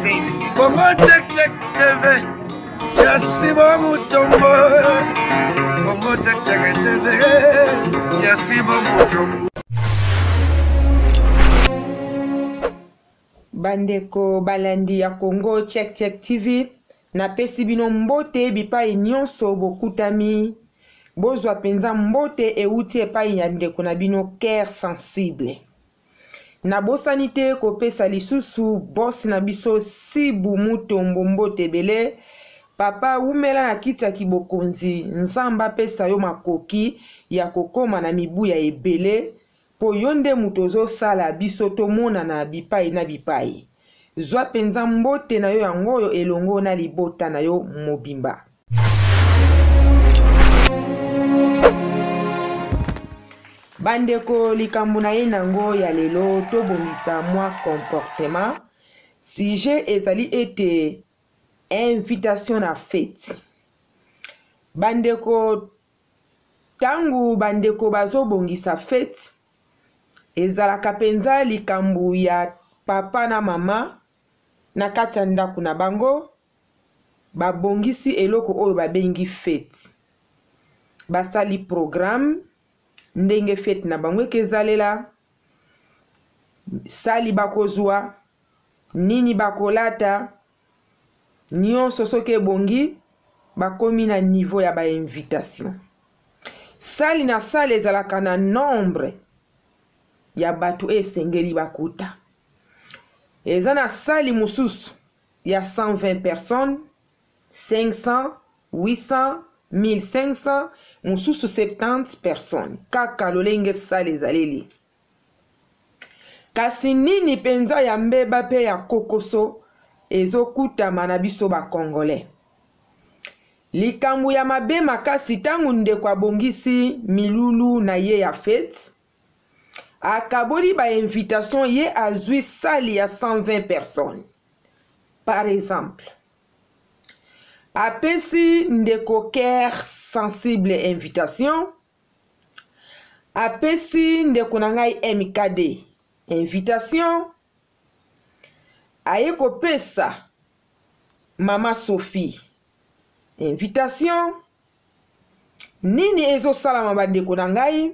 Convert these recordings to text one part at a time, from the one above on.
Congo Check Check TV ya Simon Mutombo. Congo Check Check TV ya Simon Mutombo. Bandeko balandi ya Congo Check Check TV, napesi bino mbote bipai nyonso bokutami. Bozwa mpenza mbote euti epai ya ndeko na bino Cœur Sensible. Nabosani te kopesa lisusu boss na biso Sibu Mutombo mbote ebele. Papa wumela na kiti ya kibokonzi, Nzambe apesa yo makoki ya kokoma na mibu ya ebele po yo nde moto ozosala biso tomonana bipai na bipai. Zwa penza mbote na yo yango oyo elongo na libota na yo mobimba. Bandeko, likambo na ye nango ya lelo tobongisa mwa comportement. Sujet ezali ete invitation na feti. Bandeko, tango bandeko bazobongisa feti, ezalaka mpenza likambo ya papa na mama na kati ya ndako na bango. Babongisi eloko oyo babengi feti. Basali programme ndenge feti na bango ekezalela, sali bakozwa, nini bakolata, nyonso soki ebongi, bakomi na niveau ya ba invitation. Sali na sali ezalaka na nombre ya bato oyo esengeli bakuta. Eza na sali mosusu ya 120 personnes, 500, 800, 1500, mosusu 70 personnes, kaka lolenge sale ezaleli. Kasi nini mpenza ya mbeba mpe ya kokoso ezokutama na biso ba Congolais? Likambo ya mabe makasi ntango ndeko abongisi milulu na ye ya fete, akaboli ba invitation, ye azwi salle ya 120 personnes par exemple, apesi ndeko Cœur Sensible invitation, apesi ndeko na ngai MKD invitation, aye kopesa mama Sophie invitation. Nini ezosalama bandeko na ngai?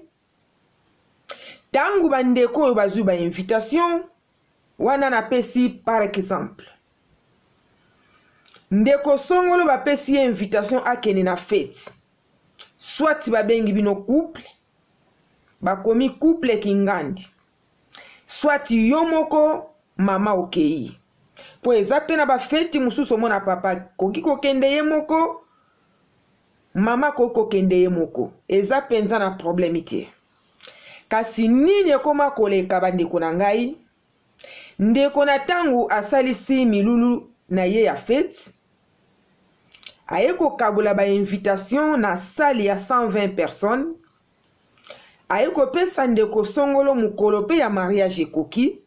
Tango bandeko oyo bazwi ba invitation wana, napesi par exemple ndeko songolo bapesi ye invitation akende na fete, soit babengi bino couple, bakomi couple kingandi, soit yo moko mama okei, po eza pe na bafeti mosusu omona papa koki kokende ye moko, mama akoki kokende ye moko, eza mpenza na problème te. Kasi nini ekoma koleka bandeko na ngai? Ndeko na ntango asalisi milulu na ye ya fete, aye kokabola ba invitation na salle ya 120 personnes, aye kopesa ndeko songolo mokolo pe ya mariage ekoki.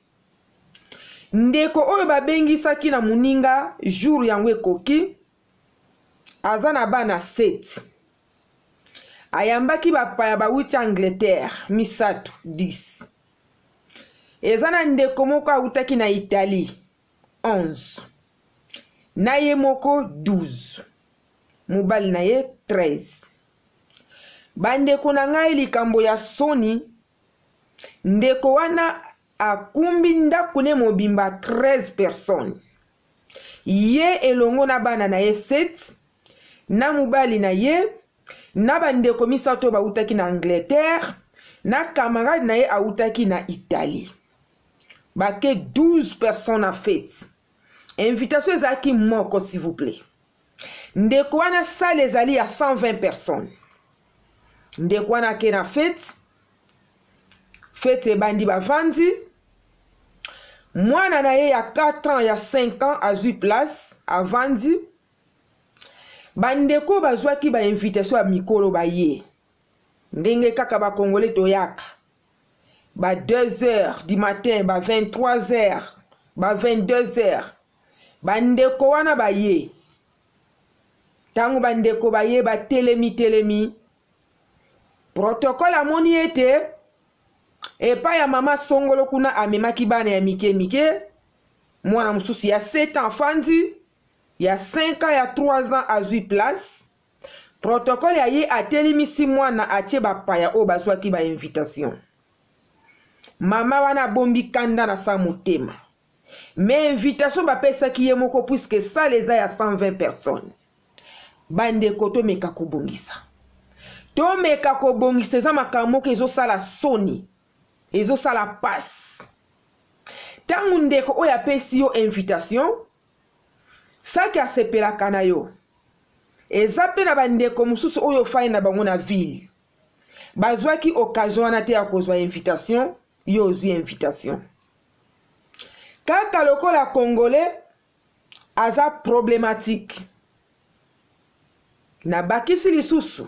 Ndeko oyo babengisaki na moninga jour yango ekoki, aza na bana 7, ayambaki bapaya bawuti Angleterre misato 10, eza na ndeko moko awutaki na Italie 11, na ye moko 12, mobali na ye 13. Bandeko na ngai, likambo ya soni, ndeko wana akumbi ndako ne mobimba 13 personnes, ye elongo na bana na ye 7, na mobali na ye, na bandeko misato oyo bawutaki na Angleterre, na camarade na ye awutaki na Italie. Bake 12 personnes na fete. Invitation ezalaki moko, s'il vous plaît. Ndeko wana salle ezali ya 120 personnes. Ndeko wana ake na fete, fete ebandi, bavandi, mwana na ye ya 4 ans ya 5 ans azwi place, avandi. Bandeko bazwaki ba invitation ya mikolo baye, ndenge kaka ba Congolais toyaka ba 2 heures du matin, ba 23 heures, ba 22 heures, bandeko wana baye. Ntango bandeko baye batelemi telemi, protocole amoni ete epai ya mama songolo kuna amemaki bana ya mike mike. Mwana mosusu ya 7 ans afandi, ya 5 ans, ya 3 ans azwi place. Protocole ya ye atelemisi mwana, atie bapaya oyo bazwaki ba invitation. Mama wana abombi kanda na sa motema. Mais invitation bapesaki ye moko puisque salle eza ya 120 personnes. Bandeko, tomeka kobongisa, tomeka kobongisa. Eza makambo moko ezosala soni, ezosala pasi. Ntango ndeko oyo apesi yo invitation, saki asepelaka na yo. Eza mpe na bandeko mosusu oyo ofandi na bango na ville, bazwaki occasion wana te ya kozwa invitation. Yo ozwi invitation kaka lokola Congolais aza problématique. Nabakisi lisusu,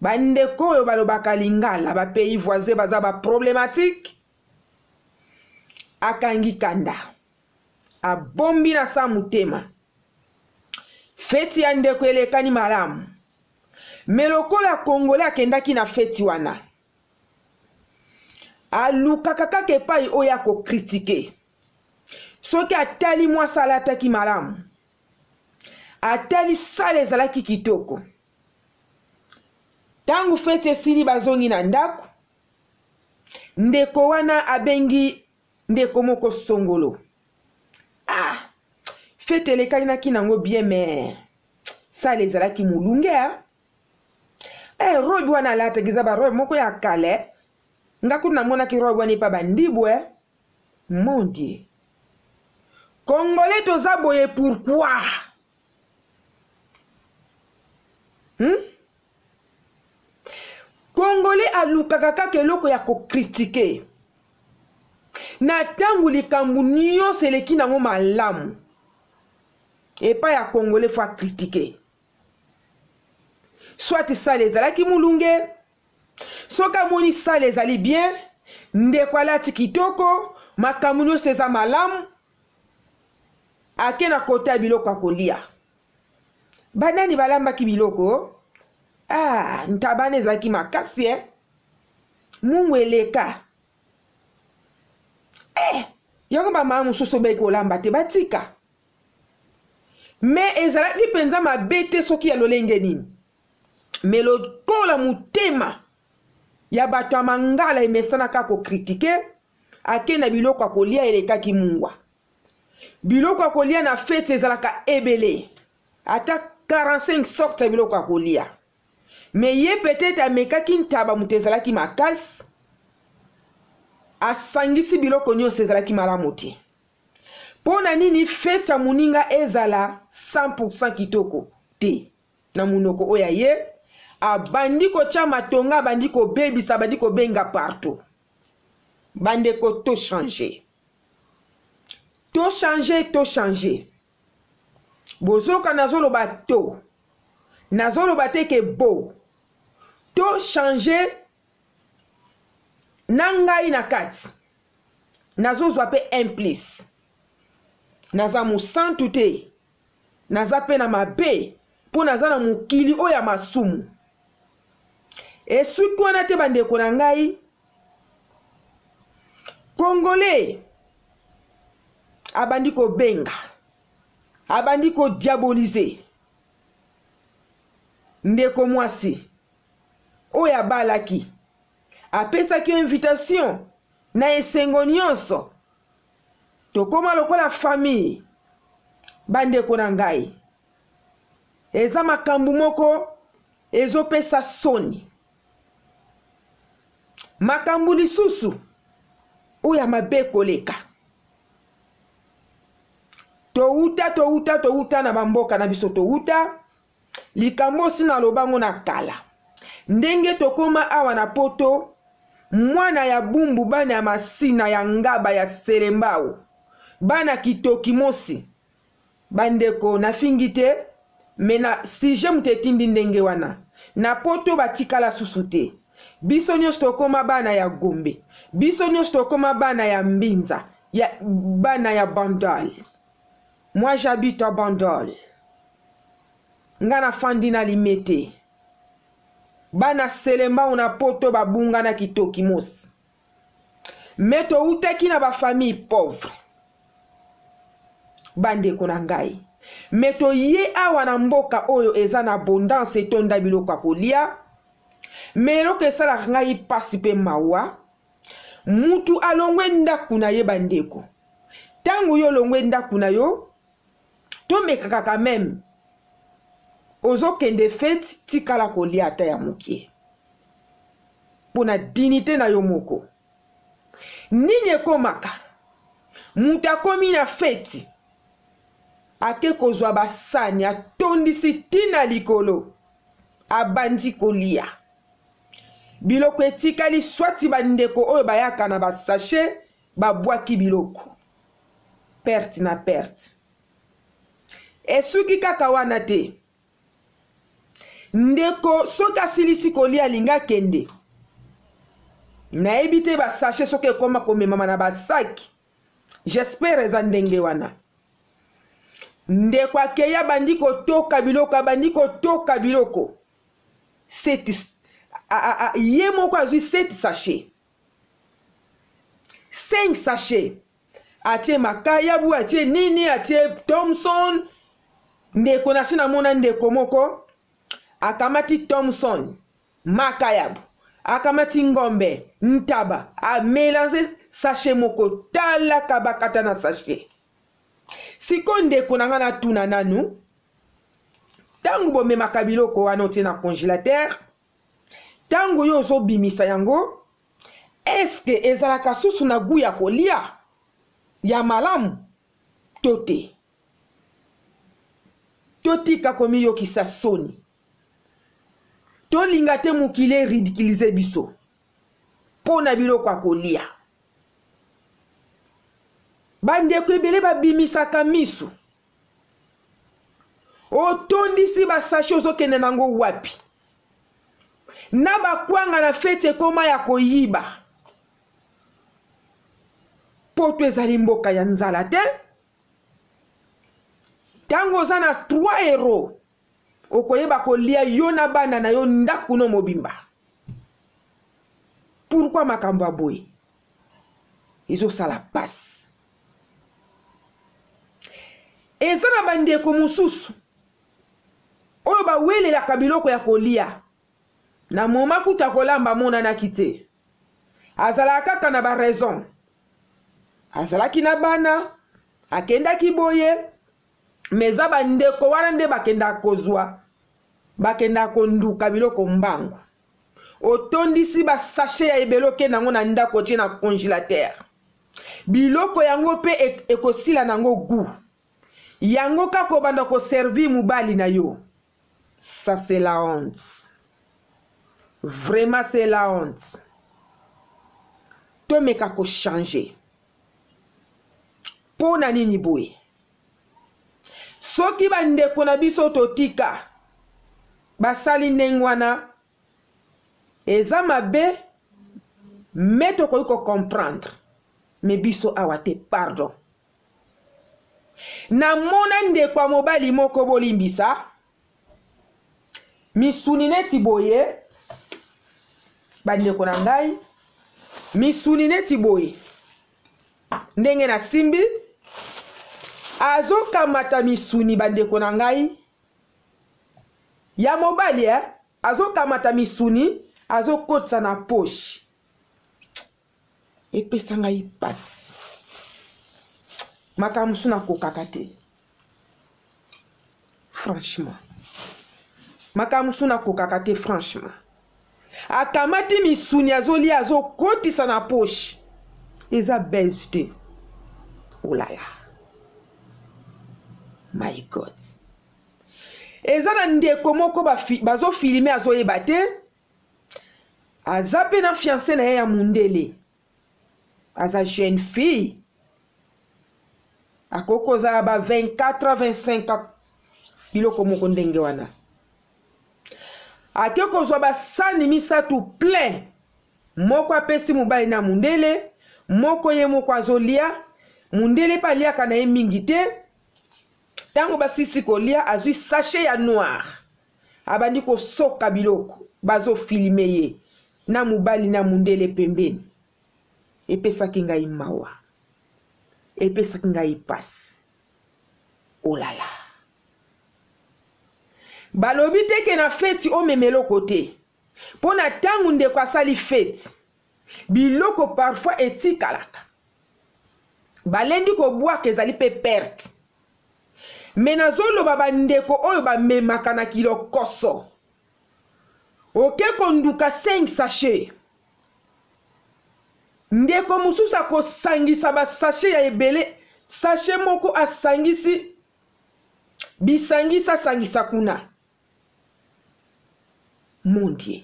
bandeko oyo balobaka lingala, bapays voisin baza baproblématique. Akangi kanda, abombi na sa motema. Feti ya ndeko elekani malamu, me lokola Congolais akendaki na feti wana, alukaka kaka epai oyo akocritiquer. Soki atali mwasi alataki malamu, atali salle ezalaki kitoko. Ntango feti esili, bazongi na ndako, ndeko wana abengi ndeko moko songolo: "Ah, feti elekanaki nango bien, mais salle ezalaki molunge. Eh, robe wana alataki eza barobe moko ya kala. Nga kutu namonaki robe wana epa bandibu. Eh, mon Dieu, Congolais toza boye pourquoi, Congolais alukaka kaka eloko ya kocritiquer na ntango likambo nyonso eleki nango malamu epai ya Congolais. Faut acritiquer, soit salle ezalaki molunge. Soki amoni salle ezali bien, ndeko alati kitoko, makambo nyonso eza malamu, ake na kota ya biloko ya kolia. Banani balambaki biloko? Ah, ntabana ezalaki makasi, eh? Mungu eleka, eh, yango bamama mosusu obeki kolamba te, batika. Me ezalaki mpenza mabe te soki ya lolenge nini, me lokola motema ya bato ya mangala emesanaka kocritiquer, ake na biloko ya kolia elekaki mungwa. Biloko ya kolia na feti ezalaka ebele, ata 45 sorte ya biloko ya kolia. Me ye peut-être amekaki ntaba, moto ezalaki makasi, asangisi biloko nyonso, ezalaki malamu te. Mpo na nini feti ya moninga ezala 100 kitoko te? Na monoko oyo aye, abandi kotya matonga, abandi kobebisa, abandi kobenga partout. Bandeko, tochanger, tochanger, tochanger. Bozoka nazoloba to nazoloba te ke bo tochanger. Na ngai na kati nazozwa mpe implice. Naza mosantu te, naza mpe na mabe, mpo naza na mokili oyo ya masumu. Esuki wana te, bandeko na ngai. Congolais abandi kobenga, abandi kodiaboliser ndeko mwasi oyo abalaki, apesaki invitation na esengo nyonso. Tokóma lokola famille. Bandeko na ngai, eza makambo moko ezopesa soni. Makambo lisusu oyo ya mabe koleka, touta touta touta na bamboka na biso, touta likambo osi nalobango na kala. Ndenge tokóma awa na Poto, mwana ya Bumbu, bana ya Masina, ya Ngaba, ya Selembao, bana Kitoki mosi. Bandeko, nafingi te, me na sujet moto etindi ndenge wana. Na Poto batikala susu te. Biso nyonso tokóma bana ya Gombe, biso nyonso tokóma bana ya Mbinza, ya bana ya Bandal. Moi, j'habite à Bandal. Nga nafandi na Limete. Bana Selembao na Poto babungana kitoki mosi, me toutaki na bafamille pauvre. Bandeko na ngai, me toye awa na mboka oyo eza na abondance, etonda biloko ya kolia. Me eloko esalaka ngai mpasi mpe mawa, mutu alongwe ndako na ye. Bandeko, ntango yo olongwe ndako na yo, tomekaka quand même. Ozokende feti, tikala kolia ata ya moke mpo na dignité na yo moko. Nini ekomaka? Moto akomi na feti, ake kozwa basani, atondisi ntina likolo, abandi kolia biloko etikali. Swati bandeko oyo bayaka na basachet, babwaki biloko, perte na perte. Esuki kaka wana te. Ndeko soki asilisi kolia, alingi akende, nayebi te basachet soki ekoma komemama na basaki, j'espère eza ndenge wana. Ndeko akei, abandi kotoka biloko, abandi kotoka biloko. Sept, ye moko azwi 7 sachet, 5 sachet, atie makayabu, atie nini, atie Thomson. Ndeko, nasi namona ndeko moko akamati Thomson, makayabu, akamati ngombe, ntaba, amélange sachet moko. Tala kabakata na sachet. Sikoyo, ndeko na ngai, natuna nanu: ntango bomemaka biloko wana, otie na congélateur, ntango yo ozobimisa yango, eske ezalaka susu na goût ya kolia ya malamu to te? Totika komiyokisa soni, tolinga te mokili eridiculiser biso mpo na biloko ya kolia. Bandeko ebele babimisaka misu. Otondisi basachet, ozokende nango wapi? Na bakwanga na feti ekoma ya koyiba. Poto ezali mboka ya nzala te. Ntango oza na 3 euro, okoyeba kolia yo na bana na yo, ndako no mobimba. Pourquoi makambo ya boye ezosala pasi? Eza na bandeko mosusu oyo bawelelaka biloko ya kolia na moma kuta kolamba amonanaki te. Azalaka kaka na baraison, azalaki na bana, akendaki boye. Me eza bandeko wana nde bakendaka kozwa, bakendaka konduka biloko mbangu. Otondisi basachet ya ebele, okende yango na ndako, otie na congélateur, biloko yango mpe ekosila nango goût yango kaka obanda koservir mobali na yo. Ça, c'est la honte, vraiment, c'est la honte. Tomeka kochanger. Mpo na nini boye? Soki bandeko na biso totika basali ndenge wana, eza mabe, me tokoki kocomprendre. Me biso awa te, pardon. Namona ndeko ya mobali moko, bolimbisa, misuni neti boye. Bandeko na ngai, misuni neti boye, ndenge nasimbi, azokamata misuni. Bandeko na ngai ya mobali, eh? Azokamata misuni, azokotisa na poche. Epesa ngai pasi. Makambo mosusu nakokaka te, franchement. Makambo mosusu nakokaka te, franchement. Akamati misuni, azolia, azokotisa na poche. Eza bese te. Olala, my God! Eza na ndeko moko bazofilmer, azoyeba te, aza mpe na fiancé na ye ya mundele. Aza jeune fille, akoki kozala ba 24 25 ans, biloko moko ndenge wana. Ake kozwa basani misato plein: moko apesi mobali na mundele, moko ye moko azolia. Mundele mpe aliaka na ye mingi te. Ntango basisi kolia, azwi sachet ya noir, abandi kosoka biloko. Bazofilmer ye na mobali na mundele pembeni. Epesaki ngai mawa, epesaki ngai pasi. Olala. Balobi te ke na feti omema eloko te. Mpo na ntango ndeko asali feti, biloko parfois etikalaka. Balendi kobwaka ezali mpe perte. Me nazoloba bandeko oyo bamemaka na kilokoso. Oke konduka 5 sachet. Ndeko mosusu akosangisa ba sachet ya ebele, sachet moko asangisi bisangisa sangisa kuna. Mon Dieu.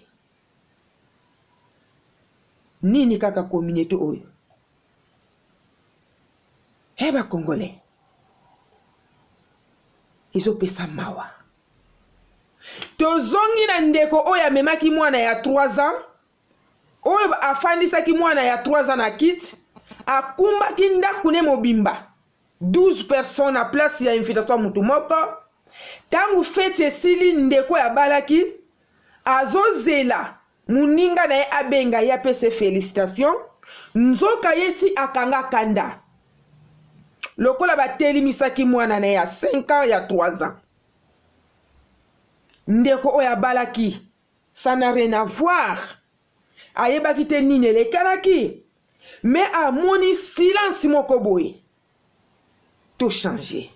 Nini kaka communauté oyo? He ba congolais. Ezopesa mawa. Tozongi na ndeko oyo amemaki mwana ya 3 ans, oyo afandisaki mwana ya 3 ans na kiti, akumbaki ndako ne mobimba 12 personnes na place ya invitation ya mutu moko. Ntango feti esili, ndeko oyo abalaki azozela moninga na ye abenga ye apesa felicitation, nzoka ye si akanga kanda lokola batelimisaki mwana na ye ya 5 ans ya 3 ans. Ndeko oyo abalaki, ça n'a rien à voir, ayebaki te nini elekanaki, mais amoni silence moko boye. To changer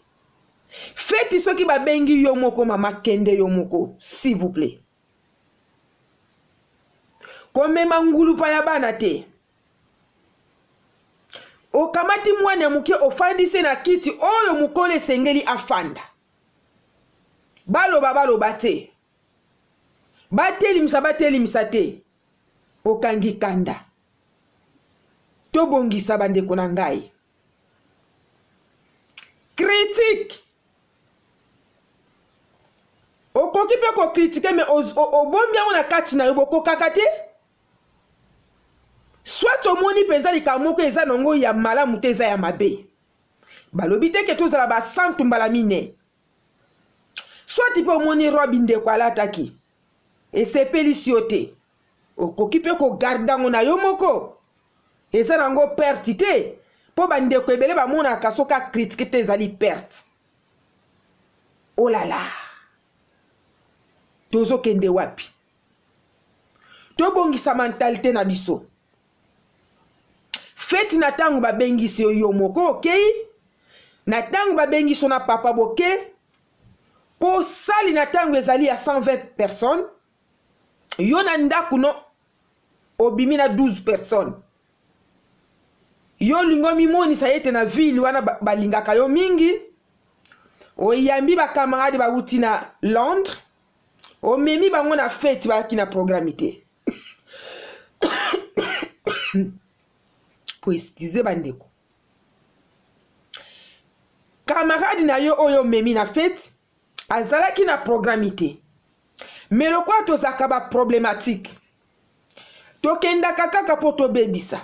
feti, soki babengi yo moko mama, kende yo moko s'il vous plaît. Komema ngulupa ya bana te. Okamati mwana ya moke ofandisi na kiti oyo mokolo esengeli afanda. Baloba baloba te, batelimisa batelimisa te, okangi kanda. Tobongisa bandeko na ngai. Critique, okoki mpe kokritike me obombi yango na kati na yo, bokokaka te. Soit omoni mpenza likambo moko eza nango ya malamu te, eza ya mabe. Balobi te ke tozala basantu mbala mine. Soit mpe omoni robe ndeko alataki esepelisi yo te, okoki mpe kogarde yango na yo moko, eza nango perte te, mpo bandeko ebele bamonaka soki akritike te ezali perte. Olala, tozokende wapi? Tobongisa mentalite na biso. Feti na ntango babengisi yo yo moko okei, na ntango babengisi yo na papa boke, mpo sali na ntango ezali ya 120 personnes, yo na ndako no obimi na 12 personnes. Yo olingi omimonisa ete na ville wana balingaka yo mingi, oyambi ba camarade bawuti na Londres, omemi bango na feti, bayaki na programme te. Po excuse bandeko, camarade na yo oyo omemi na feti azalaki na programme te, me lokola tozalaka ba problématique, tokendaka kaka mpo tobebisa.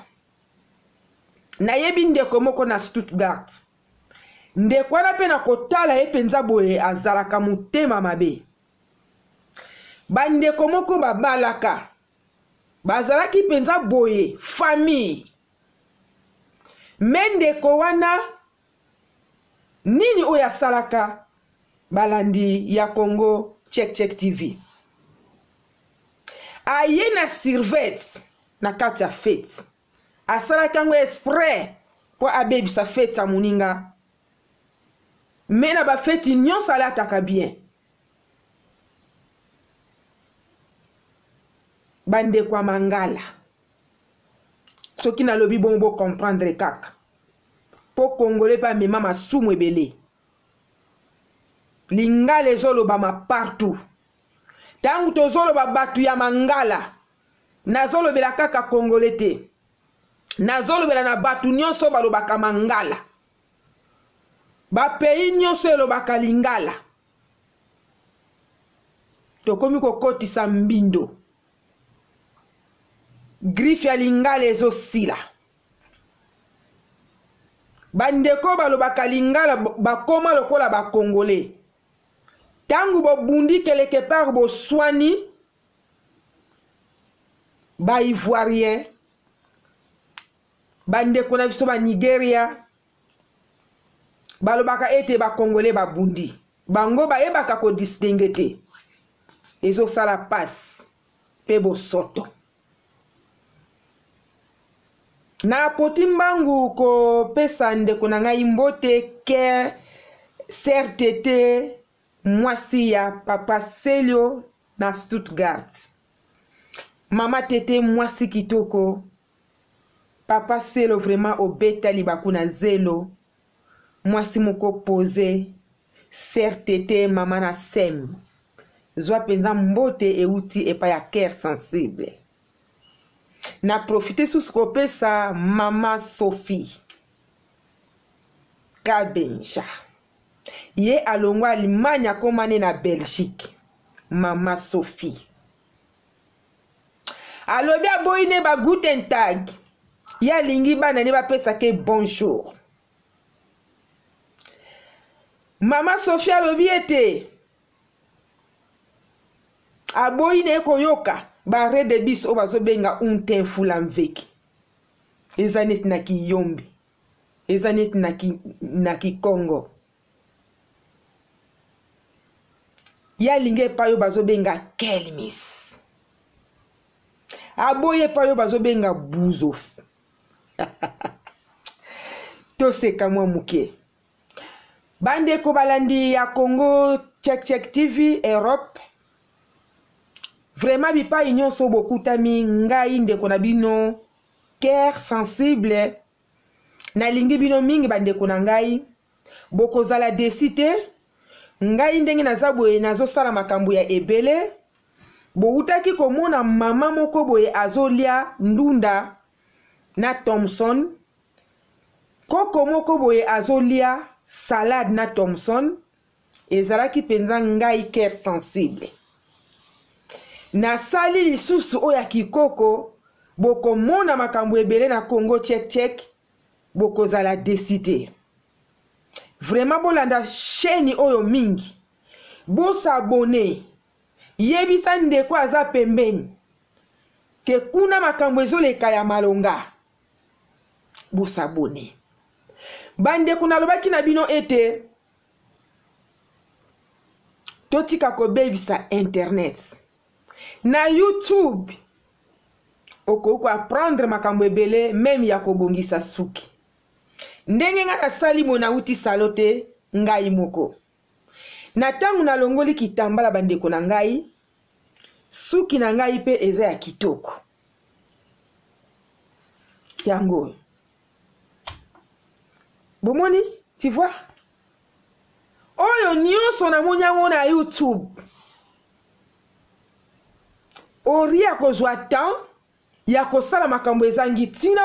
Nayebi ndeko moko na Stuttgart, ndeko wana mpe na kotala ye mpenza boye azalaka motema mabe. Bandeko moko babalaka bazalaki mpenza boye famille, me ndeko wana nini oyo asalaka? Balandi ya Congo Check Check TV, aye na survete na kati ya fete, asalaki yango esprit mpo abebisa fete ya moninga. Me na bafeti nyonso alataka bien. Bandeko ya mangala, soki nalobi bongo bocomprendre kaka, mpo Congolais mpe amema masumu ebele. Lingala ezolobama partout. Ntango tozoloba bato ya mangala, nazolobela kaka Congolais te, nazolobela na bato nyonso balobaka mangala, bapays nyonso elobaka lingala. Tokomi kokotisa mbindo, griffe ya lingala ezosila. Bandeko balobaka lingala bakoma lokola bakongole. Ntango bobundi quelque part, boswani, ba ivoirien, bandeko na biso ba Nigeria, Balobaka ete ba Congolais babundi. Bango bayebaka ko distinguer te. Ezosala pasi pe bosoto. Na poti mbangu kopesa ndeko na ngai mbote ke Sœur Tete mwasi ya papa Celio na Stuttgart. Mama Tete mwasi kitoko. Papa Celo vraiment obeta libaku na zelo. Mwasi moko pose. Sœur Tete mama na Sem. Zwa penza mbote euti epai ya cœur sensible. Na profite susu kopesa mama Sophie Kabenja. Ye alongwa Allemagne akoma ne na Belgique. Mama Sophie. Alobi aboyi ne ba guten tag. Ye alingi bana ne bapesa ke bonjour. Mama Sophie alobi ete aboyi na ye koyoka ba arret de bus oyo bazobenga untenfula mveki. Eza neti na kiyombe, eza neti na, ki, na kikongo. Ye alingi epai oyo bazobenga kelmis, aboyi epai oyo bazobenga buzo. Toseka mwa moke. Bandeko balandi ya Congo Check Check TV Europe, vraiment bipai nyonso bokutami, ngai ndeko na bino cœur sensible, nalingi bino mingi bandeko na ngai, bokozala desi te. Ngai ndenge naza boye nazosala makambo ya ebele. Bowutaki komona mama moko boye azolia ndunda na Thomson, koko moko boye azolia salade na Thomson. Ezalaki mpenza ngai cœur sensible. Nasali lisusu oyo ya kikoko, bokomona makambo ebele na Congo Check Check, bokozala desi te. Vraiment bolanda chaîne oyo mingi, bosabone, yebisa ndeko aza pembeni ke kuna makambo ezoleka ya malonga, bosabone. Bandeko, nalobaki na bino ete totika kobebisa internet. Na YouTube okoki koapprendre makambo ebele, meme ya kobongisa suki. Ndenge ngai nasali boye, nauti salo te ngai moko. Na ntango nalongoli kitambala, bandeko na ngai, suki na ngai mpe eza ya kitoko. Yango bomoni, tu vois, oyo nyonso namoni yango na YouTube. Ori ya kozwa temps ya kosala makambo ezangi ntina,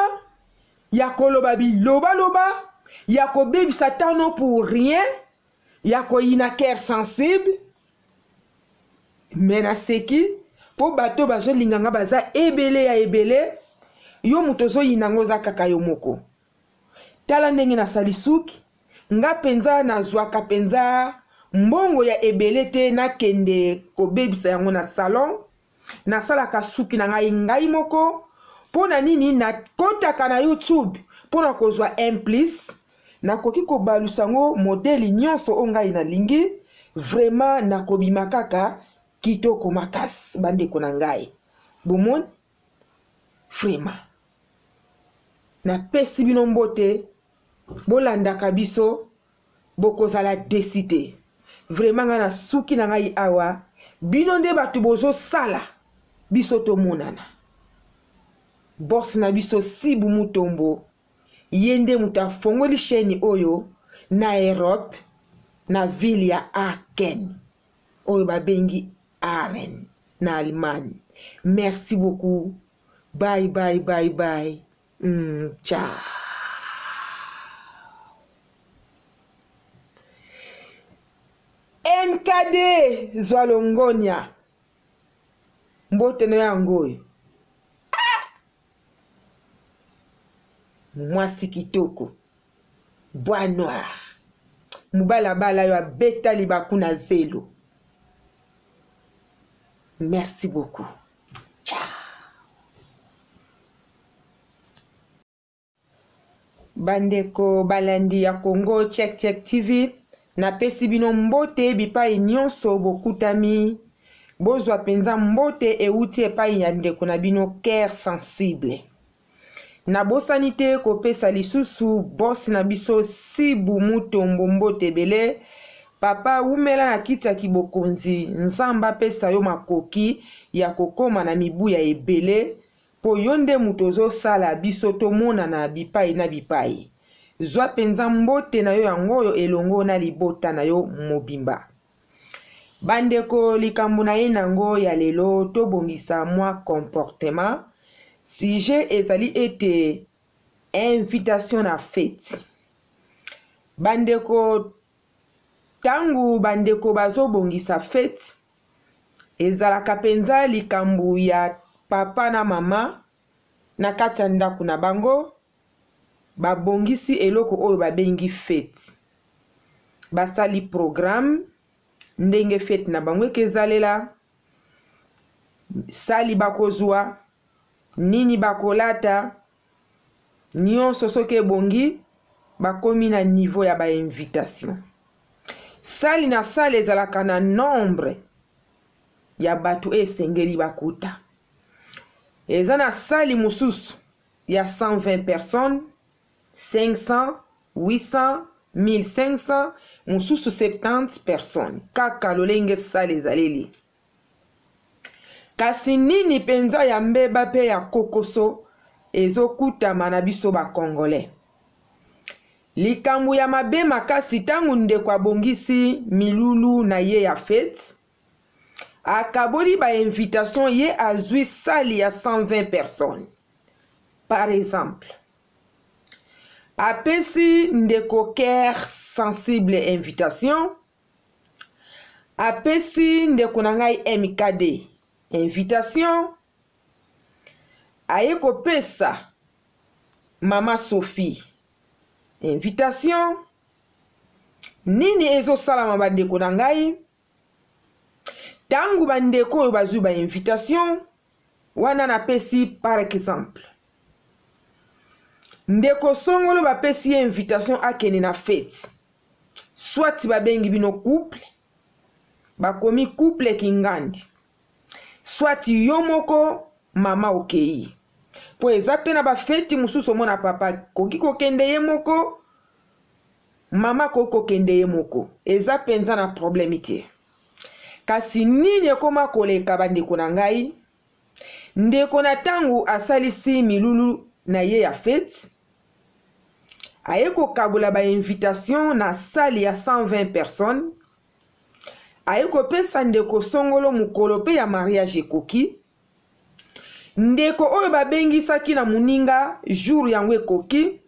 ya koloba bilobaloba, ya kobebisa tano pour rien, ya koyina cœur sensible. Me naseki mpo bato bazolinga nga baza ebele ya ebele. Yo moto ozoyina ngo oza kaka yo moko. Tala ndenge nasali suki nga mpenza, nazwaka mpenza mbongo ya ebele te nakende kobebisa yango na salon. Nasalaka suki na ngai ngai moko. Mpo na nini nakotaka na YouTube mpo na kozwa un plus? Nakoki kobalusa yango modeli nyonso oyo ngai nalingi. Vraiment nakobima kaka kitoko makasi bandeko na ngai. Bomoni vraiment napesi bino mbote, bolandaka biso, bokozala desi te. Vraiment ngai nasuki na ngai awa, bino nde bato bozosala biso tomonana. Boss na biso Sibu Mutombo, ye nde moto afongoli chaîne oyo na Europe, na ville ya Aachen oyo babengi Aachen na Allemagne. Merci beaucoup. Bye bye bye bye. Ciao. NKD zwa longonia. Mbote no yango oyo. Ah! Mwasi kitoko. Bois noir. Mobali abala yo abeta libaku na zelo. Merci beaucoup. Ciao. Bandeko balandi ya Congo Check Check TV, napesi bino mbote bipai nyonso bokutami. Bozwa mpenza mbote euti epai ya ndeko na bino Cœur Sensible. Nabosani te kopesa lisusu boss na biso Sibu Mutombo mbote ebele. Papa wumela na kiti ya kibokonzi, Nzambe apesa yo makoki ya kokoma na mibu ya ebele po yo nde moto ozosala biso tomonana bipai na bipai. Zwa penza mbote na yo yango oyo elongo na libota na yo mobimba. Bandeko likambo na ye nango ya lelo tobongisa mwa comportement. Sujet ezali ete invitation na feti. Bandeko tango bandeko bazobongisa feti ezalaka mpenza likambo ya papa na mama na kati ya ndako na bango babongisi eloko oyo babengi feti. Basali programme ndenge feti na bango ekezalela, sali bakozwa, nini bakolata, nyonso soki ebongi bakomi na niveau ya ba invitation. Sali na sali ezalaka na nombre ya bato esengeli bakuta. Eza na sali mosusu ya 120 personnes, 500, 800, 1500, mosusu 70 personnes, kaka lolenge sali ezaleli. Kasi nini mpenza ya mbeba mpe ya kokoso ezokutama na biso ba Congolais? Likambo ya mabe makasi ntango ndeko abongisi milulu na ye ya fete, akaboli ba invitation, ye azwi sali ya 120 personnes par exemple, apesi ndeko Cœur Sensible invitation, apesi ndeko na ngai MKD invitation, aye kopesa mama Sophie invitation. Nini ezosalama bandeko na ngai? Tango bandeko oyo bazwi ba invitation wana, napesi par exemple ndeko songolo bapesi ye invitation akende na fete, soit babengi bino couple, bakomi couple kingandi, soit yo moko mama okei, po eza pe na bafeti mosusu omona papa koki kokende ye moko, mama koki kokende ye moko, eza penza na problème te. Kasi nini ekoma koleka bandeko na ngai? Ndeko na tango asalisi milulu na ye ya fete, aye kokabola ba invitation na salle ya 120 personnes, aye kopesa ndeko songolo mokolo pe ya mariage ekoki. Ndeko oyo babengisaki na moninga jour yango ekoki,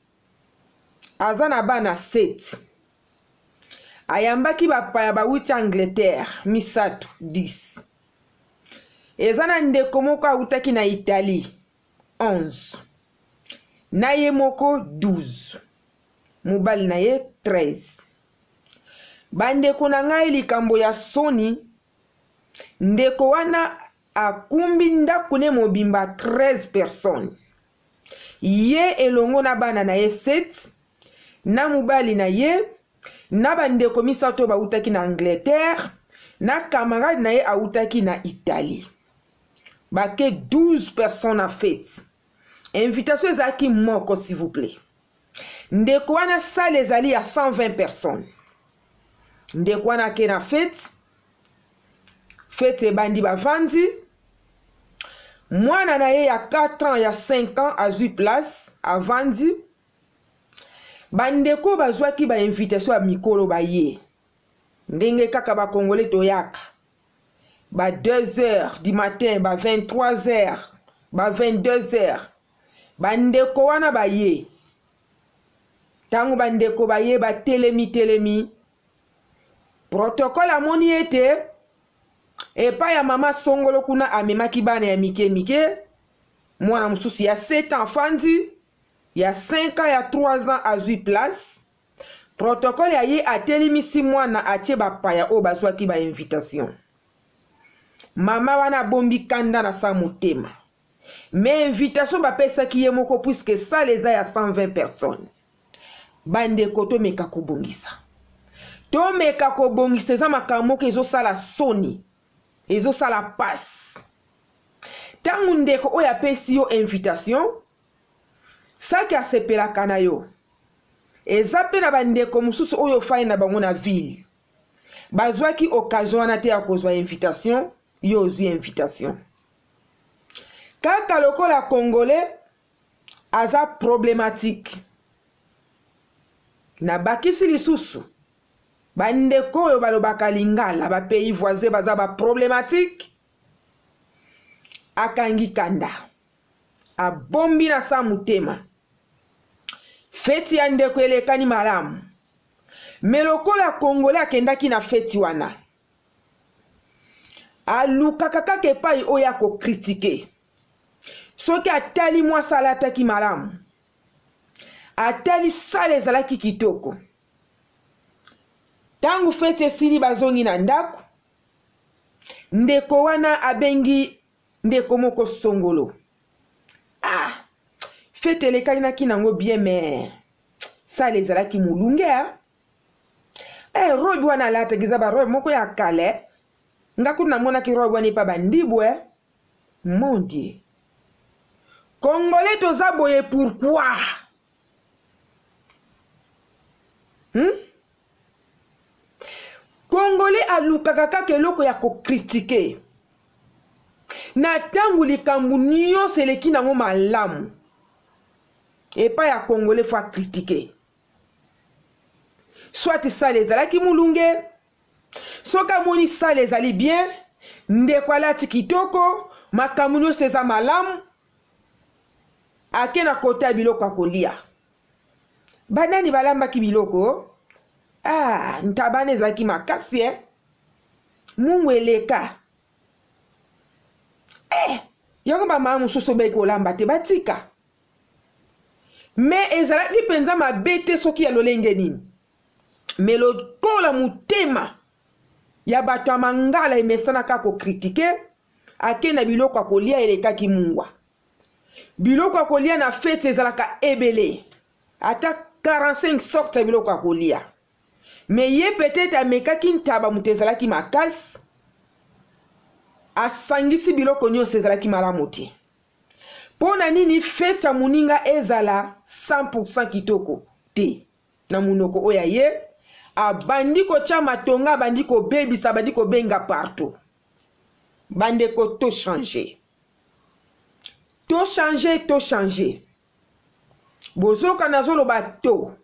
aza na bana 7, ayambaki bapaya bawuti Angleterre misato 10, eza na ndeko moko awutaki na Italie 11, na ye moko 12, mobali na ye 13. Bandeko na ngai, likambo ya soni, ndeko wana akumbi ndako ne mobimba 13 personnes, ye elongo na bana na ye 7, na mobali na ye, na bandeko misato oyo bawutaki na Angleterre, na camarade na ye awutaki na Italie. Bake 12 personnes na fete. Invitation ezalaki moko, s'il vous plaît. Ndeko wana salle ezali ya 120 personnes. Ndeko wana ake na fete, fete ebandi, bavandi, mwana na ye ya 4 ans ya 5 ans azwi place, avandi. Bandeko bazwaki ba invitation ya mikolo baye, ndenge kaka ba Congolais toyaka ba 2 heures du matin, ba 23 heures, ba 22 heures, bandeko wana baye. Tango bandeko baye batelemi telemi, protocole amoni ete epai ya mama songolo kuna amemaki bana ya mike mike, mwana mosusu ya 7 ans afandi, ya 5 ans, ya 3 ans azwi place. Protocole ya ye atelemisi mwana, atie bapaya oyo bazwaki ba invitation. Mama wana abombi kanda na sa motema, mais invitation bapesaki ye moko puisque salle eza ya 120 personnes. Bandeko, tomeka kobongisa, tomeka kobongisa. Eza makambo moko ezosala soni, ezosala pasi. Ntango ndeko oyo apesi yo invitation, saki asepelaka na yo. Eza mpe na bandeko mosusu oyo ofandi na bango na ville, bazwaki occasion wana te ya kozwa invitation. Yo ozwi invitation kaka lokola Congolais aza problématique. Nabakisi lisusu, bandeko oyo balobaka lingala, bapays voisin, baza baproblématique. Akangi kanda, abombi na sa motema. Feti ya ndeko elekani malamu, me lokola Congolais akendaki na feti wana, alukaka kaka epai oyo akokritike. Soki atali mwasi alataki malamu, atali sale ezalaki kitoko. Ntango feti esili, bazongi na ndako, ndeko wana abengi ndeko moko songolo: "Ah, feti elekanaki nango bien, mais sale ezalaki molunge. Eh, robe wana alataki eza barobe moko ya kala. Nga kutu namonaki robe wana epa bandibu. Eh, mon Dieu, Congolais toza boye pourquoi, Congolais alukaka kaka eloko ya kokritike na ntango likambo nyonso eleki nango malamu epai ya Congolais. Faut acritiquer, soit salle ezalaki molunge. Soki amoni salle ezali bien, ndeko alati kitoko, makambo nyonso eza malamu, ake na kota ya biloko ya kolia. Banani balambaki biloko? Ah, ntabana ezalaki makasi, eh? Mungu eleka, eh, yango bamama mosusu obai kolamba te, batika. Me ezalaki mpenza mabe te soki ya lolenge nini, me lokola motema ya bato ya mangala emesanaka kokritike, ake na biloko ya kolia elekaki mungwa. Biloko ya kolia na feti ezalaka ebele, ata 45 sorte ya biloko ya kolia. Me ye peut-être amekaki ntaba, moto ezalaki makasi, asangisi biloko nyonso, ezalaki malamu te. Mpo na nini feti ya moninga ezala 100 kitoko te? Na monoko oyo aye, abandi kotya matonga, abandi kobebisa, abandi kobenga partout. Bandeko, tochange, tochange, tochange. Bozoka nazoloba to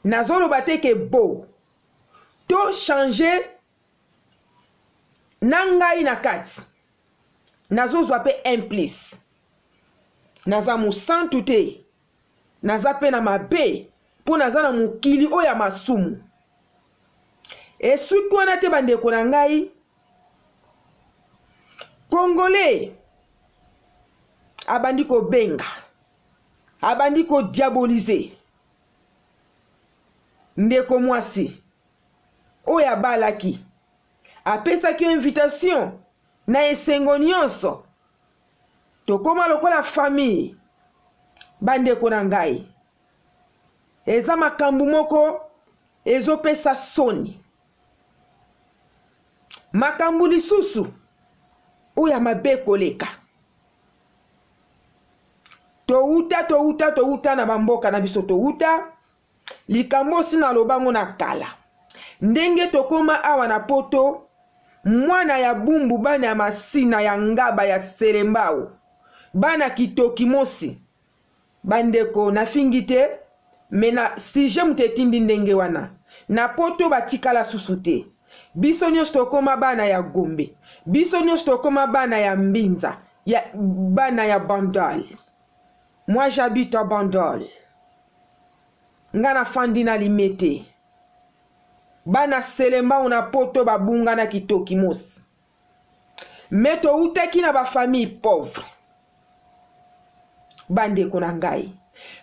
nazoloba te ke bo tochange. Na ngai na kati nazozwa mpe un plus. Naza mosantu te, naza mpe na mabe, mpo naza na mokili oyo ya masumu. Esuki wana te, bandeko na ngai. Congolais abandi kobenga, abandi kodiabolize ndeko mwasi oyo abalaki, apesaki invitation na esengo nyonso. Tokóma lokola famille. Bandeko na ngai, eza makambo moko ezopesa soni. Makambo lisusu oyo ya mabe koleka, touta touta touta na bamboka na biso, touta likambo osi nalobango na kala. Ndenge tokóma awa na Poto, mwana ya Bumbu, bana ya Masina, ya Ngaba, ya Selembao, bana Kitoki mosi. Bandeko, nafingi te, me na sujet moto etindi ndenge wana. Na Poto batikala susu te. Biso nyonso tokóma bana ya Gombe, biso nyonso tokóma bana ya Mbinza, ya bana ya Bandal. Moi, j'habite à Bandal. Nga nafandi na Limete. Bana Selembao na Poto babungana kitoki mosi, me toutaki na bafamille pauvre, bandeko na ngai.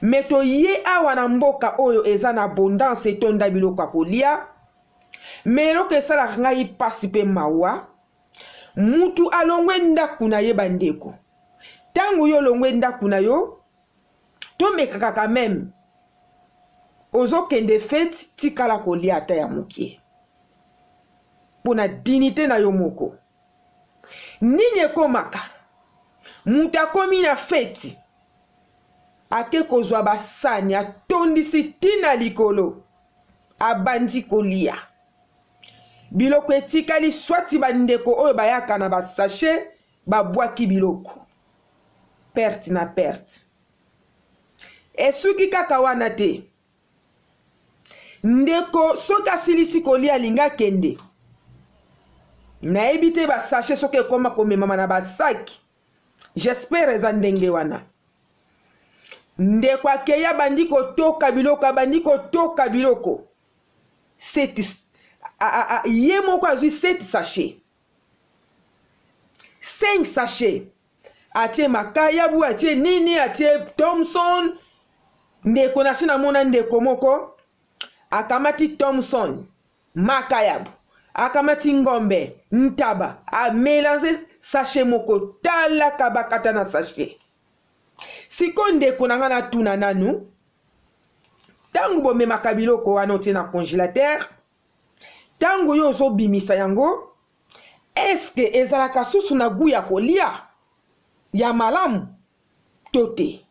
Me toye awa na mboka oyo eza na abondance, etonda biloko ya kolia. Me eloko esalaka ngai mpasi mpe mawa, mutu alongwe ndako na ye. Bandeko, ntango yo olongwe ndako na yo, tomekaka quand même. Ozokende feti, tikala kolia ata ya mokie mpo na dignité na yo moko. Nini ekomaka? Moto akomi na feti, ake kozwa basani, atondisi tina likolo, abandi kolia. Biloko etikali, swati bandeko oyo bayaka na basashe babwaki biloko. Perte na perte. Esuki kaka wana te. Ndeko soki asilisi kolia alingi akende. Nayebi te ba sachet soki ekoma komemama na ba sac. J'espère eza ndenge wana. Ndeko akei abandi kotoka biloko, abandi kotoka biloko. Sept, a, a, a, ye moko azwi 7 sachet. 5 sachet. Atie makayabu, atie nini, atie Thomson. Ndeko nasi namona ndeko moko akamati Thomson, makayabu, akamati ngombe, ntaba, amelange sachet moko, tala kabakata na sachet. Sikoyo ndeko na nga natuna nanu, ntango bomemaka biloko wana otie na congélateur, ntango yo ozobimisa yango, eske ezalaka susu na gout ya kolia ya malamu to te?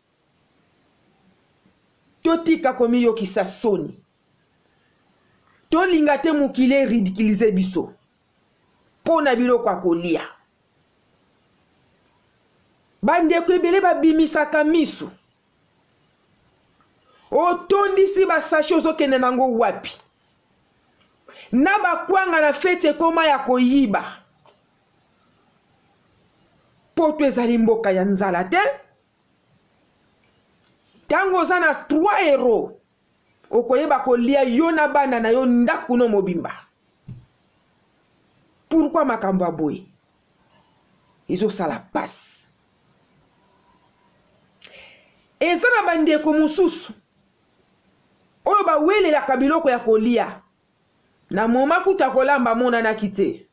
Totika komiyokisa soni. Tolinga te mokili eridiculize biso mpo na biloko ya kolia. Bandeko ebele babimisaka misu. Otondisi basashe ozokende nango wapi? Na bakwanga na feti ekoma ya koyiba. Poto ezali mboka ya nzala te. Tango oza na 3 euros, okoyeba kolia yo na bana na yo ndako no mobimba. Pourquoi makambo ya boye ezosala pasi? Eza na bandeko mosusu oyo bawelelaka biloko ya kolia na moma kuta kolamba amonanaki te,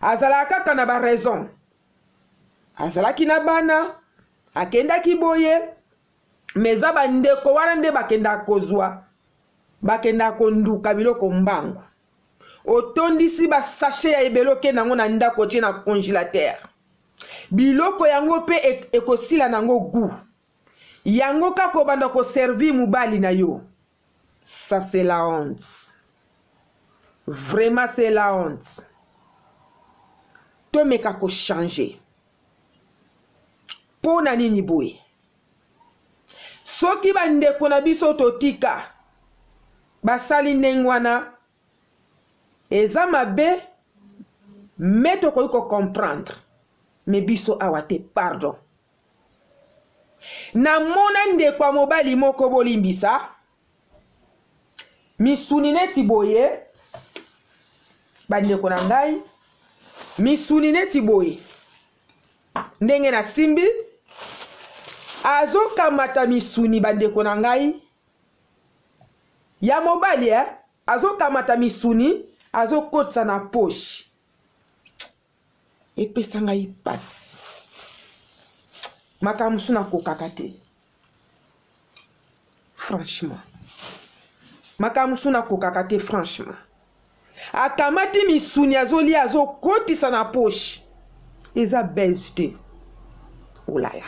azalaka kaka na ba raison, azalaki na bana, akendaki boye, me eza bandeko wana nde bakendaka kozwa, bakendaka konduka biloko mbangu. Otondisi ba sachet ya ebele okende yango na ndako otie na congélateur, biloko yango pe ekosila nango goût. Yango kaka obanda koservir mobali na yo. Ça c'est la honte. Vraiment c'est la honte. Tomeka ko changer. Mpo na nini boye? Soki bandeko na biso totika basali ndenge wana eza mabe, me tokoki ko comprendre, me biso awa te, pardon. Namona ndeko ya mobali moko, bolimbisa, misuni neti boye, bandeko na ngai, misuni neti boye ndenge nasimbi, azokamata misuni, bandeko na ngai ya mobali, azokamata misuni azokotisa na poche. Epesa ngai pasi, makambo mosusu nakokaka te, franchement, makambo mosusu nakokaka te, franchement. Akamati misuni azolia azokotisa na poche, eza base te. Olala,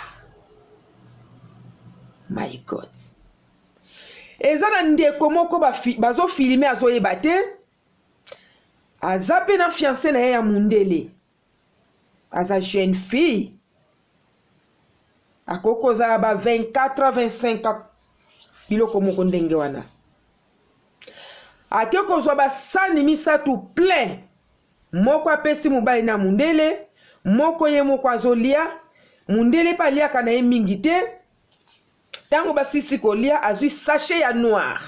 my God. Eza na ndeko moko bazofilime azoyeba te, aza pe na fiancé na ye ya mundele, aza jeune fille, akoki kozala ba 24 ans, 25 ans, biloko moko ndenge wana. Ake kozwa basani misato plein, moko apesi mobali na mundele, moko ye moko azolia, mundele pe aliaka na ye mingi te. Tango basisi kolia, azwi sachet ya noir,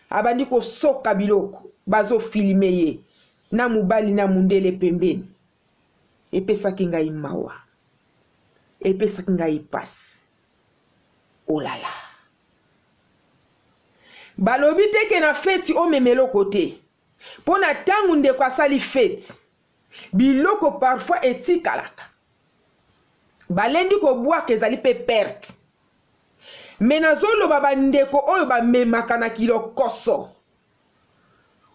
abandi kosoka biloko, bazofilme ye na mobali na mundele pembeni. Epesaki ngai mawa, epesaki ngai pasi. Olala, balobi te ke na feti omema eloko te, mpo na ntango ndeko asali feti, biloko parfois etikalaka, balendi kobwaka, ezali pe perte. Me nazoloba bandeko oyo bamemaka na kilokoso.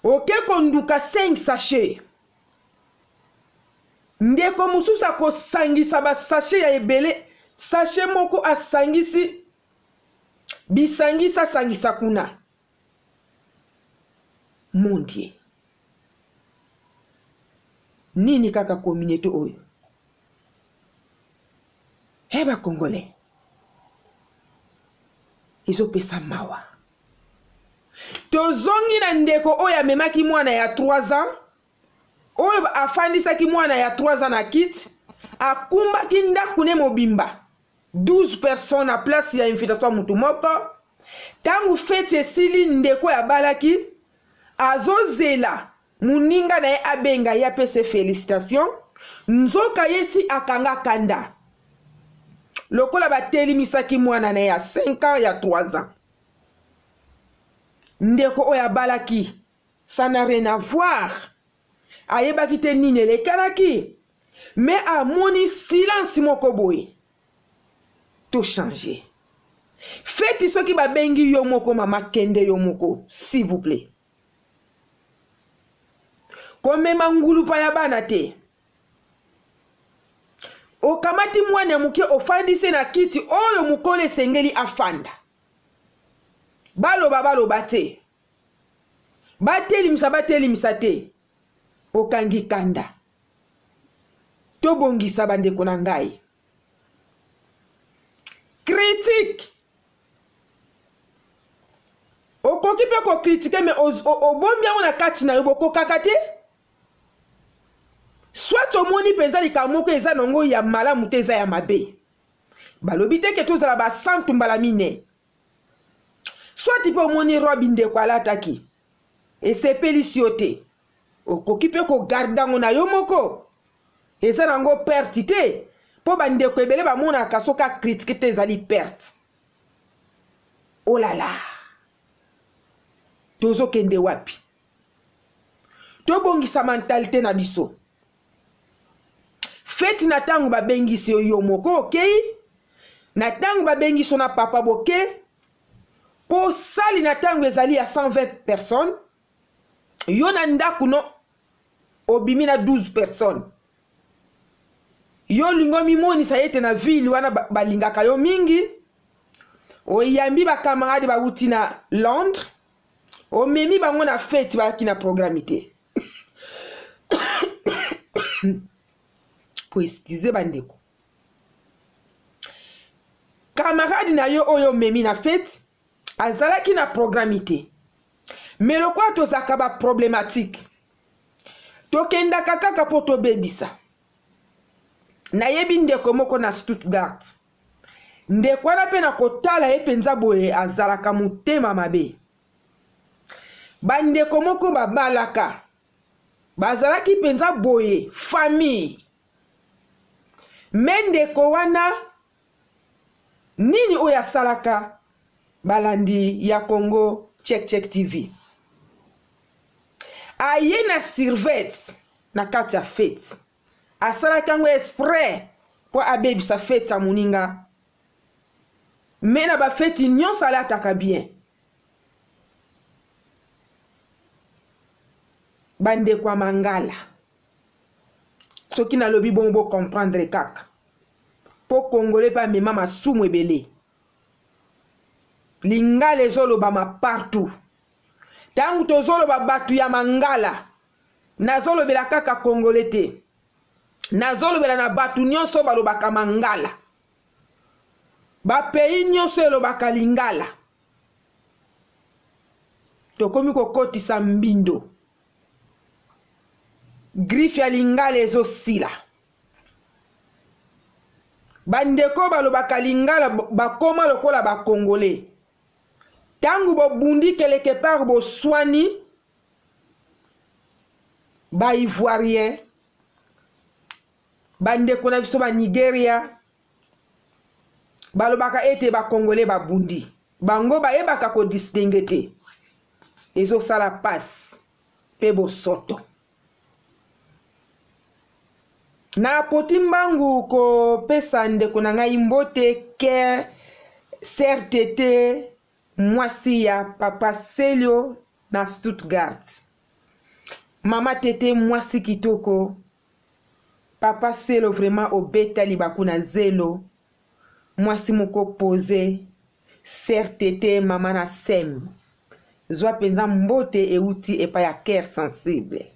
Oke konduka 5 sachet. Ndeko mosusu akosangisa ba sachet ya ebele, sachet moko asangisi bisangisa sangisa kuna. Mon Dieu. Nini kaka communauté oyo? He ba congolais. Ezopesa mawa. Tozongi na ndeko oyo amemaki mwana ya 3 ans, oyo afandisaki mwana ya 3 ans na kiti, akumbaki ndako ne mobimba 12 personnes na place ya invitation ya motu moko. Ntango feti esili, ndeko oyo abalaki azozela moninga na ye abenga ye apesa felicitation, nzoka ye si akanga kanda lokola batelemisaki mwana na ye ya 5 ans ya 3 ans. Ndeko oyo abalaki, ça n'a rien à voir, ayebaki te nini elekanaki, me amoni silence moko boye. To changer feti, soki babengi yo moko mama, kende yo moko s'il vous plaît. Komema ngulupa ya bana te. Okamati mwana ya moke ofandisi na kiti oyo mokolo esengeli afanda. Baloba baloba te, batelimisa batelimisa te, okangi kanda. Tobongisa bandeko na ngai. Critique, okoki mpe kokritike me obombi yango na kati na yo, bokokaka te. Soit omoni mpenza likambo moko eza nango ya malamu te, eza ya mabe. Balobi te ke tozala basantu mbala mine. Soit mpe omoni robe ndeko alataki esepelisi yo te, okoki mpe kogarde yango na yo moko, eza nango perte te, mpo bandeko ebele bamonaka soki akritike te ezali perte. Olala, tozokende wapi? Tobongisa mentalite na biso. Feti na ntango babengisi yo yo moko okei, na ntango babengisi yo na papa boke, mpo sali na ntango ezali ya 120 personnes, yo na ndako no obimi na 12 personnes. Yo olingi omimonisa ete na ville wana balingaka yo mingi, oyambi bakamarade bawuti na Londres, omemi bango na feti, bayaki na programme te. Po excuse bandeko, camarade na yo oyo omemi na feti azalaki na programme te, me lokola tozalaka ba problématique, tokendaka kaka mpo tobebisa. Nayebi ndeko moko na Stuttgart, ndeko wana mpe na kotala ye mpenza boye azalaka motema mabe. Bandeko moko babalaka, bazalaki mpenza boye famille, me ndeko wana nini oyo asalaka? Balandi ya Congo Check Check TV, aye na survete na kati ya fete, asalaki yango esprit mpo abebisa fete ya moninga. Me na bafeti nyonso alataka bien. Bandeko ya mangala, soki nalobi bongo bocomprendre kaka, mpo Congolais mpe amema masumu ebele. Lingala ezolobama partout. Ntango tozoloba bato ya mangala, nazolobela kaka Congolais te, nazolobela na bato nyonso balobaka mangala, bapays nyonso elobaka lingala. Tokomi kokotisa mbindo, griffe ya lingala ezosila. Bandeko balobaka lingala bakoma lokola bakongole. Ntango bobundi quelque part, boswani, ba ivoirien, bandeko na biso ba Nigeria balobaka ete bakongole babundi, bango bayebaka kodistingue te. Ezosala pasi mpe bosoto. Na poti mbangu kopesa ndeko na ngai mbote ke Sœur Tete mwasi ya papa Celio na Stuttgart. Mama Tete mwasi kitoko. Papa Celo vraiment obeta libaku na zelo. Mwasi moko pose. Sœur Tete mama na Sem. Zwa mpenza mbote euti epai ya cœur sensible.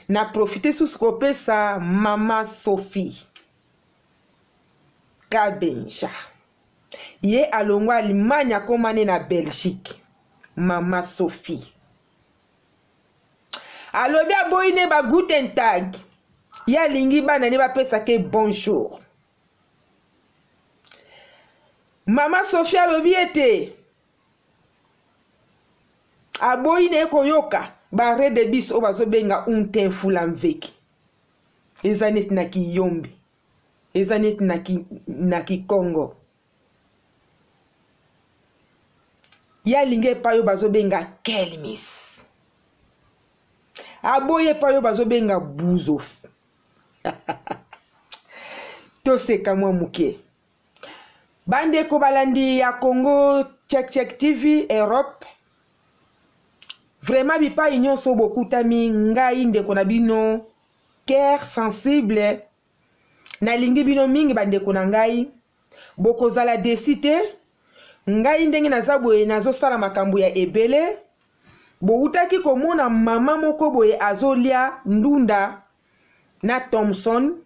Na profite susu kopesa mama Sophie Kabenja. Ye alongwa Allemagne akoma ne na Belgique. Mama Sophie. Alobi aboyi ne ba Guten Tag. Ye alingi bana ne bapesa ke bonjour. Mama Sophie alobi ete aboyi na ye koyoka ba arret de bus oyo bazobenga untin fula mveki. Eza neti na kiyombi, eza neti na, ki, na kikongo. Ye alingi epai oyo bazobenga kelmis, aboyi epai oyo bazobenga buzof. Toseka mwa moke. Bandeko balandi ya Congo Check Check TV Europe, vraiment bipai nyonso bokutami, ngai ndeko na bino cœur sensible, nalingi bino mingi bandeko na ngai, bokozala desi te. Ngai ndenge naza boye nazosala makambo ya ebele. Bowutaki komona mama moko boye azolia ndunda na Thomson,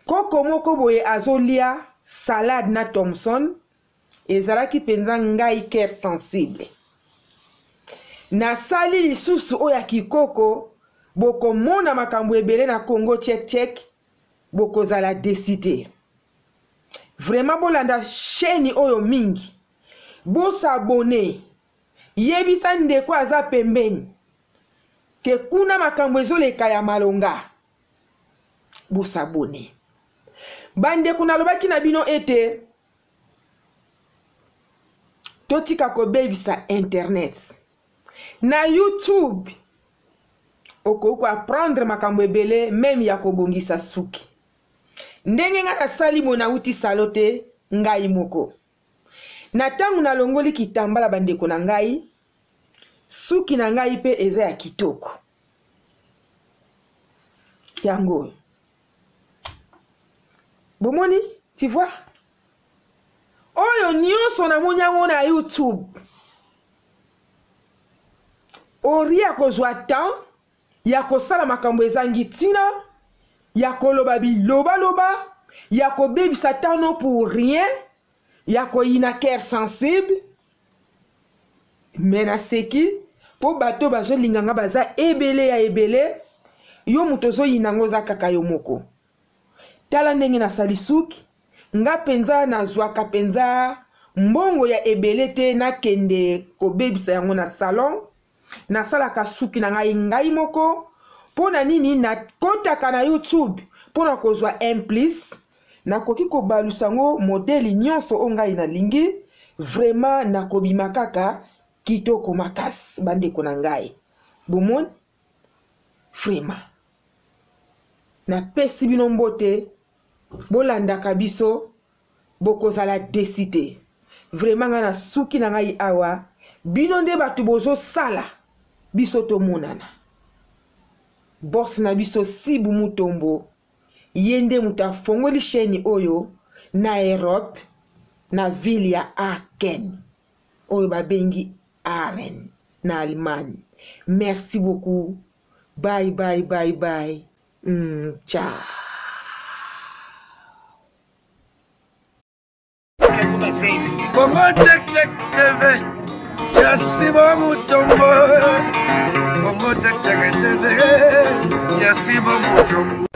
koko moko boye azolia salade na Thomson. Ezalaki mpenza ngai cœur sensible. Nasali lisusu oyo ya kikoko, bokomona makambo ebele na Congo Check Check, bokozala desi te. Vraiment bolanda chaîne oyo mingi, bosabone, yebisa ndeko aza pembeni ke kuna makambo ezoleka ya malonga, bosabone. Bandeko, nalobaki na bino ete totika kobebisa internet. Na YouTube okoki koapprendre makambo ebele, meme ya kobongisa suki. Ndenge ngai nasali boye, nauti salo te ngai moko. Na ntango nalongoli kitambala, bandeko na ngai, suki na ngai mpe eza ya kitoko. Yango bomoni, tu vois, oyo nyonso namoni yango na YouTube. Ori ya kozwa temps ya kosala makambo ezangi ntina, ya koloba bilobaloba, ya kobebisa tano pour rien, ya koyina cœur sensible. Me naseki mpo bato bazolinga nga baza ebele ya ebele. Yo moto ozoyina ngo oza kaka yo moko. Tala ndenge nasali suki nga mpenza, nazwaka mpenza mbongo ya ebele te nakende kobebisa yango na salon. Nasalaka suki na ngai ngai moko. Mpo na nini nakotaka na YouTube? Mpo na kozwa un plus, nakoki kobalusa yango modeli nyonso oyo ngai nalingi. Vraiment nakobima kaka kitoko makasi, bandeko na ngai. Bomoni vraiment, napesi bino mbote, bolandaka biso, bokozala desi te. Vraiment ngai nasuki na ngai awa, bino nde bato bozosala biso tomonana. Boss na biso Sibu Mutombo, ye nde moto afongoli chaîne oyo na Europe, na ville ya Aachen oyo babengi Aaren na Allemagne. Merci beaucoup. Bye bye bye bye. Ciao. Congo Check Check TV ya Simon Mutombo. Congo Check Check TV ya Simon Mutombo.